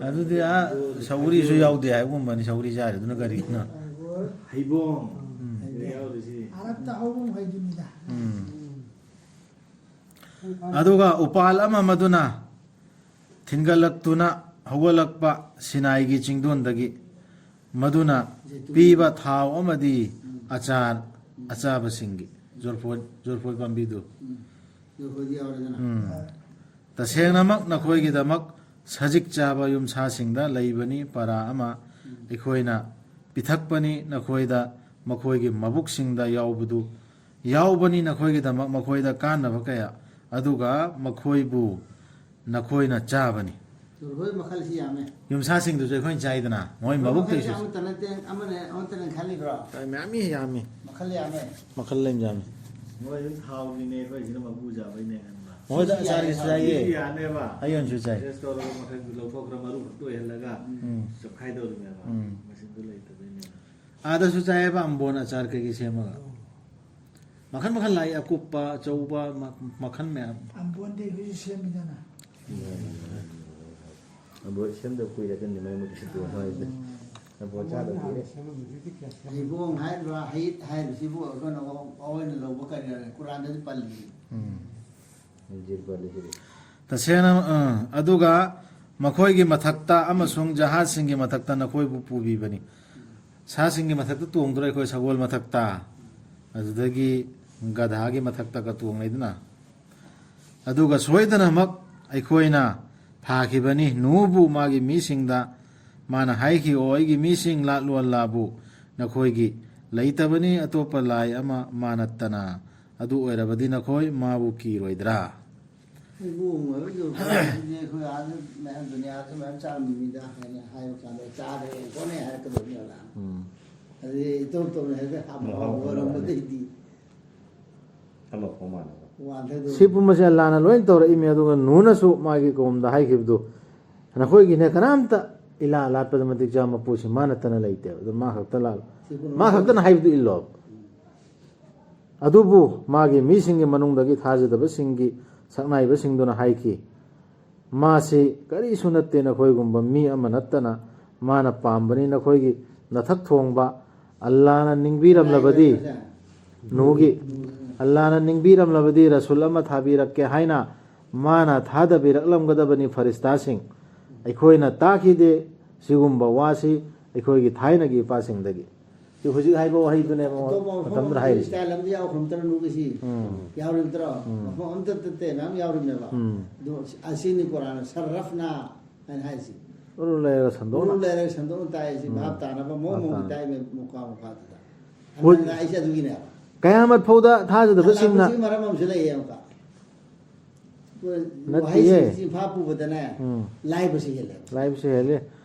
ꯑꯗꯨꯗꯤ ꯑꯥ ꯁꯧꯒ꯭ꯔꯤꯁꯨ ꯌꯥꯎꯗꯦ ꯍꯥꯏꯕꯒꯨꯝꯕꯅꯤ, ꯁꯧꯒ꯭ꯔꯤ ꯆꯥꯔꯤꯗꯨꯅ ꯀꯔꯤꯅꯣ? ꯑꯪꯒꯨꯔ꯫ ꯍꯩꯕꯣꯡ꯫ ꯎꯝ꯫ ꯁꯤꯗ ꯌꯥꯎꯔꯤꯁꯤ꯫ ꯑꯔꯛꯇ ꯍꯧꯕ ꯃꯈꯩꯗꯨꯅꯤꯗ꯫ ꯎꯝ꯫ ꯑꯗꯨꯒ ꯎꯄꯥꯜ ꯑꯃ ꯃꯗꯨꯅ ꯊꯤꯟꯒꯠꯂꯛꯇꯨꯅ ꯍꯧꯒꯠꯂꯛꯄ ꯁꯤꯅꯥꯏꯒꯤ ꯆꯤꯡꯗꯣꯟꯗꯒꯤ, ꯃꯗꯨꯅ ꯄꯤꯕ ꯊꯥꯎ ꯑꯃꯗꯤ ꯑꯆꯥꯔ, ꯑꯆꯥꯕꯁꯤꯡꯒꯤ ꯖꯣꯔꯐꯣꯏ, ꯖꯣꯔꯐꯣꯏ ꯄꯥꯝꯕꯤꯗꯨ꯫ ꯎꯝ꯫ ꯖꯣꯔꯐꯣꯏꯗꯤ ꯌꯥꯎꯔꯦꯗꯅ꯫ ꯎꯝ꯫ ꯇꯁꯦꯡꯅꯃꯛ ꯅꯈꯣꯏꯒꯤꯗꯃꯛ ꯁꯖꯤꯛ ꯆꯥꯕ ꯌꯨꯝꯁꯥꯁꯤꯡꯗ ꯂꯩꯕꯅꯤ ꯄꯔꯥ ꯑꯃ꯫ ꯑꯩꯈꯣꯏꯅ ꯄꯤꯊꯛꯄꯅꯤ ꯅꯈꯣꯏꯗ, ꯃꯈꯣꯏꯒꯤ ꯃꯕꯨꯛꯁꯤꯡꯗ ꯌꯥꯎꯕꯗꯨ ꯌꯥꯎꯕꯅꯤ ꯅꯈꯣꯏꯒꯤꯗꯃꯛ, ꯃꯈꯣꯏꯗ ꯀꯥꯟꯅꯕ ꯀꯌꯥ, ꯑꯗꯨꯒ ꯃꯈꯣꯏꯕꯨ ꯅꯈꯣꯏꯅ ꯆꯥꯕꯅꯤ꯫ ꯆꯨꯔꯨꯈꯣꯏ ꯃꯈꯜꯁꯤ ꯌꯥꯝꯃꯦ꯫ ꯌꯨꯝꯁꯥꯁꯤꯡꯗꯨꯁꯨ ꯑꯩꯈꯣꯏꯅ ꯆꯥꯏꯗꯅ, ꯃꯣꯏ ꯃꯈꯜꯁꯤ ꯃꯕꯨꯛꯇꯩꯁꯨ꯫ ꯑꯃꯠꯇ ꯅꯠꯇꯦ, ꯑꯃꯅ ꯑꯃꯠꯇꯅ ꯈꯜꯂꯤꯕ꯭ꯔꯣ? ꯃꯌꯥꯝ ꯌꯥꯝꯃꯤ꯫ ꯃꯈꯜ ꯌꯥꯝꯃꯦ꯫ ꯃꯈꯜ ꯂꯩ ꯌꯥꯝꯃꯤ꯫ ꯃꯣꯏ ꯑꯗꯨꯝ ꯊꯥꯎꯒꯤꯅꯦ, ꯑꯩꯈꯣꯏꯁꯤꯅ ꯃꯀꯨ ꯆꯥꯕꯩꯅꯦ ꯈꯟꯕ꯫ ꯃꯣꯏꯗ ꯑꯆꯥꯔꯒꯤꯁꯨ ꯆꯥꯏꯌꯦ꯫ ꯁꯤꯁꯨ ꯌꯥꯅꯦꯕ꯫ ꯑꯌꯣꯟꯁꯨ ꯆꯥꯏ꯫ ꯄ꯭ꯔꯣꯁꯦꯁ ꯇꯧꯔꯒ ꯃꯈꯜ ꯂꯧꯊꯣꯛꯈ꯭ꯔ ꯃꯔꯨ ꯈꯛꯇ ꯑꯣꯏꯍꯜꯂꯒ ꯎꯝ꯫ ꯆꯞꯈꯥꯏꯗꯧꯔꯤꯅꯦꯕ꯫ ꯎꯝ꯫ ꯃꯁꯤꯡꯗꯣ ꯂꯩꯇꯕꯩꯅꯦꯕ꯫ ꯑꯥꯗꯁꯨ ꯆꯥꯏꯌꯦꯕ, ꯑꯝꯕꯣꯟ ꯑꯆꯥꯔ ꯀꯩꯀꯩ ꯁꯦꯝꯃꯒ꯫ ꯃꯈꯜ ꯃꯈꯜ ꯂꯥꯛꯏ, ꯑꯀꯨꯞꯄ, ꯑꯆꯧꯕ, ꯃ-, ꯃꯈꯜ ꯃꯌꯥꯝ꯫ ꯑꯝꯕꯣꯟꯗꯤ ꯑꯩꯈꯣꯏꯁꯨ ꯁꯦꯝꯃꯤꯗꯅ꯫ ꯑꯕꯣ ꯁꯦꯝꯗꯕ ꯀꯨꯏꯔꯦ ꯑꯗꯨꯅꯤ ꯃꯔꯛ ꯃꯔꯛꯇ ꯁꯤꯠꯇꯣꯛꯑꯣ ꯍꯥꯏꯁꯦ꯫ ꯑꯕꯣ ꯆꯥꯗꯕ ꯀꯨꯏꯔꯦ꯫ ꯍꯩꯕꯣꯡ ꯍꯥꯏꯔꯤꯕ, ꯍꯩꯠ ꯍꯥꯏꯔꯤꯕꯁꯤꯕꯨ ꯑꯩꯈꯣꯏꯅ ꯑꯣꯏꯅ ꯂꯧꯕ ꯀꯔꯤ ꯍꯥꯏꯔꯦ? ꯀꯨꯔꯥꯟꯗꯗꯤ ꯄꯜꯂꯤ꯫ ꯎꯝ꯫ ꯏꯟꯖꯤꯜ ꯄꯜꯂꯤꯁꯤꯗꯤ꯫ ꯇꯁꯦꯡꯅ, ꯑ, ꯑꯗꯨꯒ ꯃꯈꯣꯏꯒꯤ ꯃꯊꯛꯇ ꯑꯃꯁꯨꯡ ꯖꯍꯥꯖꯁꯤꯡꯒꯤ ꯃꯊꯛꯇ ꯅꯈꯣꯏꯕꯨ ꯄꯨꯕꯤꯕꯅꯤ꯫ ꯁꯥꯁꯤꯡꯒꯤ ꯃꯊꯛꯇ ꯇꯣꯡꯗ꯭ꯔꯣ ꯑꯩꯈꯣꯏ? ꯁꯒꯣꯜ ꯃꯊꯛꯇ, ꯑꯗꯨꯗꯒꯤ ꯒꯙꯥꯒꯤ ꯃꯊꯛꯇꯒ ꯇꯣꯡꯅꯩꯗꯅ꯫ ꯑꯗꯨꯒ ꯁꯣꯏꯗꯅꯃꯛ ꯑꯩꯈꯣꯏꯅ ꯊꯥꯈꯤꯕꯅꯤ ꯅꯨꯍꯕꯨ ꯃꯥꯒꯤ ꯃꯤꯁꯤꯡꯗ꯫ ꯃꯥꯅ ꯍꯥꯏꯈꯤ, "ꯑꯣ ꯑꯩꯒꯤ ꯃꯤꯁꯤꯡ, ꯂꯥꯠꯂꯨ ꯑꯜꯂꯥꯕꯨ ꯅꯈꯣꯏꯒꯤ ꯂꯩꯇꯕꯅꯤ ꯑꯇꯣꯞꯄ ꯂꯥꯏ ꯑꯃ ꯃꯥ ꯅꯠꯇꯅ꯫ ꯑꯗꯨ ꯑꯣꯏꯔꯕꯗꯤ ꯅꯈꯣꯏ ꯃꯥꯕꯨ ꯀꯤꯔꯣꯏꯗ꯭ꯔꯥ?" ꯍꯩꯕꯣꯡ ꯑꯣꯏꯕꯗꯨ ꯈꯔꯗꯤ ꯑꯩꯈꯣꯏ ꯑꯥꯗ ꯃꯌꯥꯝ ꯗꯨꯅꯤꯌꯥꯗ ꯃꯌꯥꯝ ꯆꯥꯔꯝꯃꯤꯗ ꯍꯥꯏꯅ ꯍꯥꯏꯕ ꯀꯥꯟꯗ ꯆꯥꯗ꯭ꯔꯦ ꯈꯣꯠꯅꯦ ꯍꯥꯏꯔꯛꯀꯗꯧꯅꯦꯕ꯫ ꯎꯝ꯫ ꯑꯗꯨꯗꯤ ꯏꯇꯧ ꯇꯧꯅ ꯍꯦꯛꯇ ꯍꯥꯞꯄ ꯃꯍꯥꯎ ꯍꯧꯔꯝꯕꯗꯩꯗꯤ ꯑꯃꯐꯥꯎ ꯃꯥꯟꯅꯕ꯫ ꯋꯥꯟꯊꯗꯧ꯫ ꯁꯤ ꯄꯨꯝꯕꯁꯦ ꯑꯜꯂꯥꯅ ꯂꯣꯏ ꯇꯧꯔꯛꯏꯃꯤ꯫ ꯑꯗꯨꯒ ꯅꯨꯅꯁꯨ ꯃꯥꯒꯤ ꯀꯧꯝꯗ ꯍꯥꯏꯈꯤꯕꯗꯨ, "ꯅꯈꯣꯏꯒꯤꯅꯦ ꯀꯅꯥꯝꯇ ꯏꯂꯥ ꯂꯥꯠꯄꯗ ꯃꯇꯤꯛ ꯆꯥꯕ ꯃꯄꯨꯁꯤ ꯃꯥ ꯅꯠꯇꯅ ꯂꯩꯇꯦꯕ꯫ ꯑꯗꯨ ꯃꯥ ꯈꯛꯇ ꯂꯥꯠꯂꯣ꯫ ꯃꯥ ꯈꯛꯇꯅ ꯍꯥꯏꯕꯗꯨ ꯏꯜꯂꯣ꯫ ꯑꯗꯨꯕꯨ ꯃꯥꯒꯤ ꯃꯤꯁꯤꯡꯒꯤ ꯃꯅꯨꯡꯗꯒꯤ ꯊꯥꯖꯗꯕꯁꯤꯡꯒꯤ ꯁꯛꯅꯥꯏꯕꯁꯤꯡꯗꯨꯅ ꯍꯥꯏꯈꯤ, 'ꯃꯥꯁꯤ ꯀꯔꯤꯁꯨ ꯅꯠꯇꯦ, ꯅꯈꯣꯏꯒꯨꯝꯕ ꯃꯤ ꯑꯃ ꯅꯠꯇꯅ꯫ ꯃꯥꯅ ꯄꯥꯝꯕꯅꯤ ꯅꯈꯣꯏꯒꯤ ꯅꯊꯛ ꯊꯣꯡꯕ ꯑꯜꯂꯥꯅ ꯅꯤꯡꯕꯤꯔꯝꯂꯕꯗꯤ, ꯅꯨꯒꯤ ꯑꯜꯂꯥꯅ ꯅꯤꯡꯕꯤꯔꯝꯂꯕꯗꯤ ꯔꯁꯨꯜ ꯑꯃ ꯊꯥꯕꯤꯔꯛꯀꯦ ꯍꯥꯏꯅ ꯃꯥꯅ ꯊꯥꯗꯕꯤꯔꯛꯂꯝꯒꯗꯕꯅꯤ ꯐꯔꯤꯁꯇꯥꯁꯤꯡ꯫ ꯑꯩꯈꯣꯏꯅ ꯇꯥꯈꯤꯗꯦ ꯁꯤꯒꯨꯝꯕ ꯋꯥꯁꯤ ꯑꯩꯈꯣꯏꯒꯤ ꯊꯥꯏꯅꯒꯤ ꯏꯄꯥꯁꯤꯡꯗꯒꯤ.'" ꯁꯤ ꯍꯧꯖꯤꯛ ꯍꯥꯏꯕ ꯋꯥꯍꯩꯗꯨꯅꯦꯕ ꯑꯇꯣꯞꯄ ꯃꯐꯝ ꯃꯇꯝꯗꯨꯗ ꯑꯃꯗ ꯍꯥꯏꯔꯤꯁꯦ꯫ ꯁ꯭ꯇꯥꯏꯜ ꯑꯃꯗꯤ ꯌꯥꯎꯈ꯭ꯔꯕ ꯅꯠꯇ꯭ꯔꯣ ꯅꯨꯒꯤꯁꯤ? ꯎꯝ꯫ ꯌꯥꯎꯔꯤꯕ ꯅꯠꯇ꯭ꯔꯣ? ꯎꯝ꯫ ꯃꯐꯝ ꯑꯝꯇ ꯅꯠꯇꯦ, ꯃꯌꯥꯝ ꯌꯥꯎꯔꯤꯕꯅꯦꯕ꯫ ꯎꯝ꯫ ꯑꯗꯣ ꯑꯁꯤꯅꯤ ꯀꯨꯔꯥꯟꯅ ꯁꯔꯔꯐꯅꯥ ꯍꯥꯏꯅ ꯍꯥꯏꯁꯤ꯫ ꯎꯔꯨ ꯂꯩꯔꯒ ꯁꯟꯗꯣꯛꯅ꯫ ꯎꯔꯨ ꯂꯩꯔꯒ ꯁꯟꯗꯣꯛꯅ ꯇꯥꯏ ꯁꯤ ꯎꯝ꯫ ꯚꯥꯞ ꯇꯥꯅꯕ ꯃꯑꯣꯡ ꯚꯥꯞ ꯃꯑꯣꯡꯒꯤ ꯇꯥꯅ꯫ ꯇꯥꯏ ꯃꯨꯀꯥ ꯃꯨꯀꯥꯗꯨꯗ꯫ ꯍꯣꯏ꯫ ꯑꯗꯨꯅ ꯑꯩꯁꯦ ꯑꯗꯨꯒꯤꯅꯦꯕ꯫ ꯀꯌꯥꯃꯠ ꯐꯥꯎꯗ ꯊꯥꯖꯗꯕꯁꯤꯡꯅ ꯑꯜꯂꯥꯍꯁꯤ ꯃꯔꯝ ꯑꯃꯁꯨ ꯂꯩꯌꯦ ꯑꯃꯨꯛꯀ꯫ ꯅꯠꯇꯤꯌꯦ꯫ ꯋꯥꯍꯩꯁꯤꯡꯁꯤ ꯆꯤꯟꯐꯥ ꯄꯨꯕꯗꯅꯦ, ꯎꯝ꯫ ꯂꯥꯏꯕꯁꯤ ꯍꯦꯜꯂꯦꯕ꯫ ꯂꯥꯏꯕꯁꯤ ꯍꯦꯜꯂꯤ꯫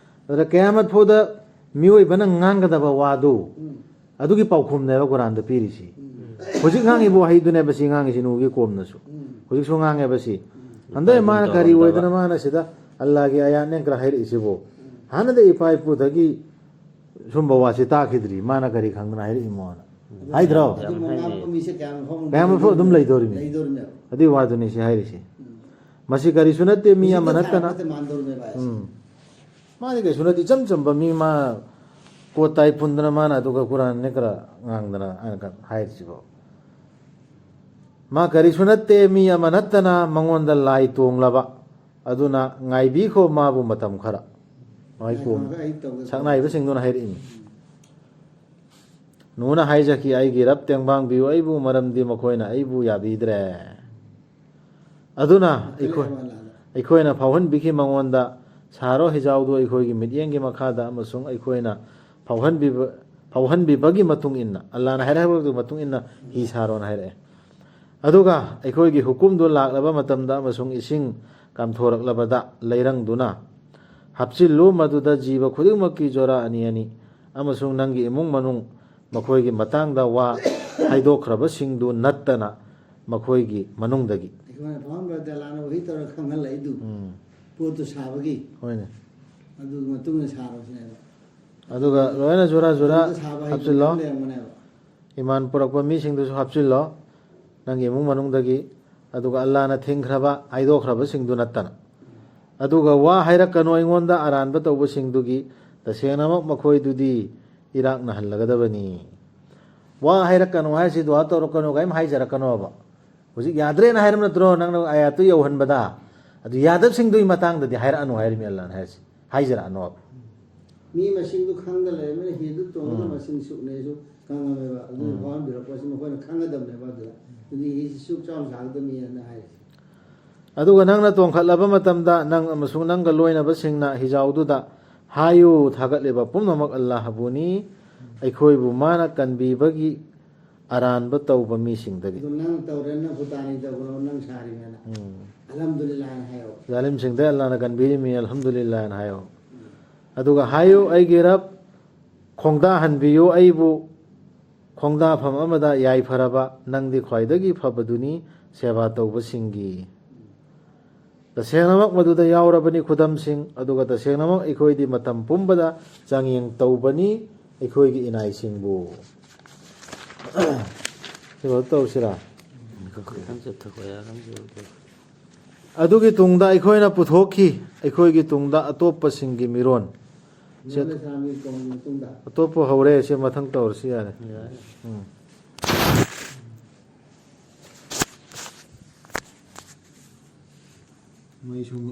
ꯑꯗꯨꯗ ꯀꯌꯥꯃꯠ ꯐꯥꯎꯗ ꯃꯤꯑꯣꯏꯕꯅ ꯉꯥꯡꯒꯗꯕ ꯋꯥꯗꯨ, ꯎꯝ꯫ ꯑꯗꯨꯒꯤ ꯄꯥꯎꯈꯨꯝꯅꯦꯕ ꯀꯨꯔꯥꯟꯗ ꯄꯤꯔꯤꯁꯤ꯫ ꯎꯝ꯫ ꯍꯧꯖꯤꯛ ꯉꯥꯡꯉꯤꯕ ꯋꯥꯍꯩꯗꯨꯅꯦꯕ ꯁꯤ ꯉꯥꯡꯉꯤꯁꯤ ꯅꯨꯒꯤ ꯀꯣꯝꯅꯁꯨ꯫ ꯎꯝ꯫ ꯍꯧꯖꯤꯛꯁꯨ ꯉꯥꯡꯉꯦꯕ ꯁꯤ꯫ ꯎꯝ꯫ ꯍꯟꯗꯛ ꯃꯥꯅ ꯀꯔꯤ ꯑꯣꯏꯗꯅ ꯃꯥꯅ ꯁꯤꯗ ꯑꯜꯂꯥꯒꯤ ꯑꯌꯥꯠꯅꯦ ꯈꯔ ꯍꯥꯏꯔꯛꯏꯁꯤꯕꯨ? ꯎꯝ꯫ ꯍꯥꯟꯅꯗꯤ ꯏꯄꯥ ꯏꯄꯨꯗꯒꯤ ꯁꯨꯝꯕ ꯋꯥꯁꯤ ꯇꯥꯈꯤꯗ꯭ꯔꯤ, ꯃꯥꯅ ꯀꯔꯤ ꯈꯪꯗꯅ ꯍꯥꯏꯔꯛꯏꯃꯣꯅ꯫ ꯍꯥꯏꯗ꯭ꯔꯣ? ꯑꯗꯨ ꯃꯉꯥ ꯃꯤꯁꯦ ꯀꯌꯥꯝ ꯐꯥꯎꯕ ꯀꯌꯥꯝ ꯐꯥꯎ ꯑꯗꯨꯝ ꯂꯩꯗꯣꯔꯤꯃꯤ꯫ ꯂꯩꯗꯣꯔꯤꯃꯦꯕ꯫ ꯑꯗꯨꯏ ꯋꯥꯗꯨꯅꯤ ꯁꯤ ꯍꯥꯏꯔꯤꯁꯤ꯫ ꯎꯝ꯫ ꯃꯁꯤ ꯀꯔꯤꯁꯨ ꯅꯠꯇꯦ, ꯃꯤ ꯑꯃ ꯍꯧꯖꯤꯛꯇ ꯅꯠꯇꯅ꯫ ꯊꯥꯔꯛꯄꯗ ꯃꯥꯟꯗꯧꯔꯤꯃꯦꯕ ꯍꯥꯏꯁꯦ꯫ ꯎꯝ꯫ ꯃꯥꯗꯤ ꯀꯩꯁꯨ ꯅꯠꯇꯦ, ꯏꯆꯝ ꯆꯝꯕ ꯃꯤ, ꯃꯥ ꯀꯣꯠ ꯇꯥꯏ ꯄꯨꯟꯗꯅ ꯃꯥꯅ ꯑꯗꯨꯒ ꯀꯨꯔꯥꯟꯅꯦ ꯈꯔ ꯉꯥꯡꯗꯅ ꯑꯩꯅ ꯈ-, ꯍꯥꯏꯔꯤꯁꯤꯕꯣ꯫ ꯃꯥ ꯀꯔꯤꯁꯨ ꯅꯠꯇꯦ, ꯃꯤ ꯑꯃ ꯅꯠꯇꯅ ꯃꯉꯣꯟꯗ ꯂꯥꯏ ꯇꯣꯡꯂꯕ꯫ ꯑꯗꯨꯅ ꯉꯥꯏꯕꯤꯈꯣ ꯃꯥꯕꯨ ꯃꯇꯝ ꯈꯔ꯫ ꯃꯥꯏ ꯀꯣꯝ-, ꯉꯥꯏꯈꯣ, ꯑꯩ ꯇꯧꯒꯦ꯫ ꯁꯛꯅꯥꯏꯕꯁꯤꯡꯗꯨꯅ ꯍꯥꯏꯔꯛꯏꯅꯤ꯫ ꯅꯨꯅ ꯍꯥꯏꯖꯈꯤ, "ꯑꯩꯒꯤ ꯔꯕ ꯇꯦꯡꯕꯥꯡꯕꯤꯌꯨ ꯑꯩꯕꯨ, ꯃꯔꯝꯗꯤ ꯃꯈꯣꯏꯅ ꯑꯩꯕꯨ ꯌꯥꯕꯤꯗ꯭ꯔꯦ"꯫ ꯑꯗꯨꯅ ꯑꯩꯈꯣꯏ, ꯑꯩꯈꯣꯏꯅ ꯐꯥꯎꯍꯟꯕꯤꯈꯤ ꯃꯉꯣꯟꯗ, "ꯁꯥꯔꯣ ꯍꯤꯖꯥꯎꯗꯨ ꯑꯩꯈꯣꯏꯒꯤ ꯃꯤꯠꯌꯦꯡꯒꯤ ꯃꯈꯥꯗ ꯑꯃꯁꯨꯡ ꯑꯩꯈꯣꯏꯅ ꯐꯥꯎꯍꯟꯕꯤꯕ-, ꯐꯥꯎꯍꯟꯕꯤꯕꯒꯤ ꯃꯇꯨꯡ ꯏꯟꯅ", ꯑꯜꯂꯥꯅ ꯍꯥꯏꯔꯛꯄꯒꯤ ꯃꯇꯨꯡ ꯏꯟꯅ ꯍꯤ ꯁꯥꯔꯣꯅ ꯍꯥꯏꯔꯛꯑꯦ꯫ ꯑꯗꯨꯒ ꯑꯩꯈꯣꯏꯒꯤ ꯍꯨꯀꯨꯝꯗꯨ ꯂꯥꯛꯂꯕ ꯃꯇꯝꯗ ꯑꯃꯁꯨꯡ ꯏꯁꯤꯡ ꯀꯥꯝꯊꯣꯔꯛꯂꯕꯗ ꯂꯩꯔꯪꯗꯨꯅ ꯍꯥꯞꯆꯤꯜꯂꯨ, ꯃꯗꯨꯗ ꯖꯤꯕ ꯈꯨꯗꯤꯡꯃꯛꯀꯤ ꯖꯣꯔꯥ ꯑꯅꯤ ꯑꯅꯤ, ꯑꯃꯁꯨꯡ ꯅꯪꯒꯤ ꯏꯃꯨꯡ ꯃꯅꯨꯡ ꯃꯈꯣꯏꯒꯤ ꯃꯇꯥꯡꯗ ꯋꯥ ꯍꯥꯏꯗꯣꯛꯈ꯭ꯔꯕꯁꯤꯡꯗꯨ ꯅꯠꯇꯅ ꯃꯈꯣꯏꯒꯤ ꯃꯅꯨꯡꯗꯒꯤ꯫ ꯑꯩꯈꯣꯏꯅ ꯐꯥꯎꯔꯝꯕꯗ ꯑꯜꯂꯥꯅ ꯋꯥꯍꯤ ꯇꯧꯔ ꯈꯪꯍꯜꯂꯛꯏꯗꯨ꯫ ꯎꯝ꯫ ꯄꯣꯠꯇꯨ ꯁꯥꯕꯒꯤ꯫ ꯍꯣꯏꯅꯦ꯫ ꯑꯗꯨꯒꯤ ꯃꯇꯨꯡ ꯏꯟꯅ ꯁꯥꯔꯣꯁꯤꯅꯦꯕ꯫ ꯑꯗꯨꯒ ꯂꯣꯏꯅ ꯖꯨꯔꯥ ꯖꯨꯔꯥ ꯑꯗꯨꯗ ꯁꯥꯕ ꯍꯩꯕ ꯍꯥꯞꯆꯤꯜꯂꯣ꯫ ꯃꯌꯥꯝ ꯂꯩꯔꯝꯒꯅꯦꯕ꯫ ꯏꯃꯥꯟ ꯄꯨꯔꯛꯄ ꯃꯤꯁꯤꯡꯗꯨꯁꯨ ꯍꯥꯞꯆꯤꯜꯂꯣ, ꯅꯪꯒꯤ ꯏꯃꯨꯡ ꯃꯅꯨꯡꯗꯒꯤ꯫ ꯑꯗꯨꯒ ꯑꯜꯂꯥꯅ ꯊꯤꯡꯈ꯭ꯔꯕ, ꯍꯥꯏꯗꯣꯛꯈ꯭ꯔꯕꯁꯤꯡꯗꯨ ꯅꯠꯇꯅ꯫ ꯑꯗꯨꯒ ꯋꯥ ꯍꯥꯏꯔꯛꯀꯅꯨ ꯑꯩꯉꯣꯟꯗ ꯑꯔꯥꯟꯕ ꯇꯧꯕꯁꯤꯡꯗꯨꯒꯤ, ꯇꯁꯦꯡꯅꯃꯛ ꯃꯈꯣꯏꯗꯨꯗꯤ ꯏꯔꯥꯛꯅꯍꯜꯂꯒꯗꯕꯅꯤ꯫ ꯋꯥ ꯍꯥꯏꯔꯛꯀꯅꯨ ꯍꯥꯏꯁꯤ ꯗꯨꯋꯥ ꯇꯧꯔꯛꯀꯅꯨ ꯀꯔꯤꯝ ꯍꯥꯏꯖꯔꯛꯀꯅꯣꯕ꯫ ꯍꯧꯖꯤꯛ ꯌꯥꯗ꯭ꯔꯦꯅ ꯍꯥꯏꯔꯝ ꯅꯠꯇ꯭ꯔꯣ ꯅꯪꯅ ꯑꯥꯌꯥꯠꯇꯨ ꯌꯧꯍꯟꯕꯗ? ꯑꯗꯨ ꯌꯥꯗꯕꯁꯤꯡꯗꯨꯒꯤ ꯃꯇꯥꯡꯗꯗꯤ ꯍꯥꯏꯔꯛꯑꯅꯨ ꯍꯥꯏꯔꯤꯃꯤ ꯑꯜꯂꯥꯅ ꯍꯥꯏꯔꯤꯁꯤ꯫ ꯍꯥꯏꯖꯔꯛꯑꯅꯣꯕ꯫ ꯃꯤ ꯃꯁꯤꯡꯗꯨ ꯈꯪꯗ ꯂꯩꯔꯝꯃꯤꯅ ꯍꯤꯗꯨ ꯇꯣꯡꯕꯗ ꯎꯝ꯫ ꯃꯁꯤꯡ ꯁꯨꯛꯅꯦꯁꯨ ꯈꯪꯉꯝꯃꯦꯕ꯫ ꯑꯗꯨꯅ ꯎꯝ꯫ ꯐꯥꯎꯍꯟꯕꯤꯔꯛꯄꯁꯤ ꯃꯈꯣꯏꯅ ꯈꯪꯒꯗꯕꯅꯦꯕ꯫ ꯑꯗꯨꯗ ꯑꯗꯨꯗꯤ ꯍꯤꯁꯤ ꯁꯨꯛ ꯆꯥꯎꯅ ꯁꯥꯒꯗꯕꯅꯤꯅ ꯍꯥꯏꯔꯤꯁꯦ꯫ ꯑꯗꯨꯒ ꯅꯪꯅ ꯇꯣꯡꯈꯠꯂꯕ ꯃꯇꯝꯗ ꯅꯪ ꯑꯃꯁꯨꯡ ꯅꯪꯒ ꯂꯣꯏꯅꯕꯁꯤꯡꯅ ꯍꯤꯖꯥꯎꯗꯨꯗ, "ꯍꯥꯏꯌꯨ, ꯊꯥꯒꯠꯂꯤꯕ ꯄꯨꯝꯅꯃꯛ ꯑꯜꯂꯥꯍꯕꯨꯅꯤ, ꯑꯩꯈꯣꯏꯕꯨ ꯃꯥꯅ ꯀꯟꯕꯤꯕꯒꯤ ꯑꯔꯥꯟꯕ ꯇꯧꯕ ꯃꯤꯁꯤꯡꯗꯒꯤ꯫ ꯑꯗꯨ ꯅꯪ ꯇꯧꯔꯦ, ꯅꯪ ꯈꯨꯇꯥꯅꯤ ꯇꯧꯈ꯭ꯔꯣ, ꯅꯪ ꯁꯥꯔꯤꯃꯦꯅ꯫ ꯎꯝ. ꯑꯜꯍꯝꯗꯨꯂꯤꯜꯂꯥꯍꯅ ꯍꯥꯏꯌꯣ꯫ ꯖꯥꯂꯤꯝꯁꯤꯡꯗ ꯑꯜꯂꯥꯅ ꯀꯟꯕꯤꯔꯤꯃꯤ, ꯑꯜꯍꯝꯗꯨꯂꯤꯜꯂꯥꯍꯅ ꯍꯥꯏꯌꯣ꯫ ꯑꯗꯨꯒ ꯍꯥꯏꯌꯨ, "ꯑꯩꯒꯤ ꯔꯕ, ꯈꯣꯡꯗꯥꯍꯟꯕꯤꯌꯨ ꯑꯩꯕꯨ ꯈꯣꯡꯗꯥꯐꯝ ꯑꯃꯗ ꯌꯥꯏꯐꯔꯕ, ꯅꯪꯗꯤ ꯈ꯭ꯋꯥꯏꯗꯒꯤ ꯐꯕꯗꯨꯅꯤ ꯁꯦꯕꯥ ꯇꯧꯕꯁꯤꯡꯒꯤ"꯫ ꯇꯁꯦꯡꯅꯃꯛ ꯃꯗꯨꯗ ꯌꯥꯎꯔꯕꯅꯤ ꯈꯨꯗꯝꯁꯤꯡ, ꯑꯗꯨꯒ ꯇꯁꯦꯡꯅꯃꯛ ꯑꯩꯈꯣꯏꯗꯤ ꯃꯇꯝ ꯄꯨꯝꯕꯗ ꯆꯥꯡꯌꯦꯡ ꯇꯧꯕꯅꯤ ꯑꯩꯈꯣꯏꯒꯤ ꯏꯅꯥꯏꯁꯤꯡꯕꯨ꯫ ꯀꯩꯅꯣ ꯇꯧꯁꯤꯔꯥ? ꯑꯗꯨꯒꯤ ꯇꯨꯡꯗ ꯑꯩꯈꯣꯏꯅ ꯄꯨꯊꯣꯛꯈꯤ, ꯑꯩꯈꯣꯏꯒꯤ ꯇꯨꯡꯗ ꯑꯇꯣꯞꯄꯁꯤꯡꯒꯤ ꯃꯤꯔꯣꯟ꯫ ꯁꯦ-, ꯃꯨꯍꯝꯃꯗ ꯁꯂꯥꯝꯒꯤ ꯀꯣꯡꯒꯤ ꯃꯇꯨꯡꯗ꯫ ꯑꯇꯣꯞꯄ ꯍꯧꯔꯦ, ꯁꯤ ꯃꯊꯪ ꯇꯧꯔꯁꯤ ꯌꯥꯔꯦ꯫ ꯎꯝ. ꯃꯩ ꯁꯨꯝ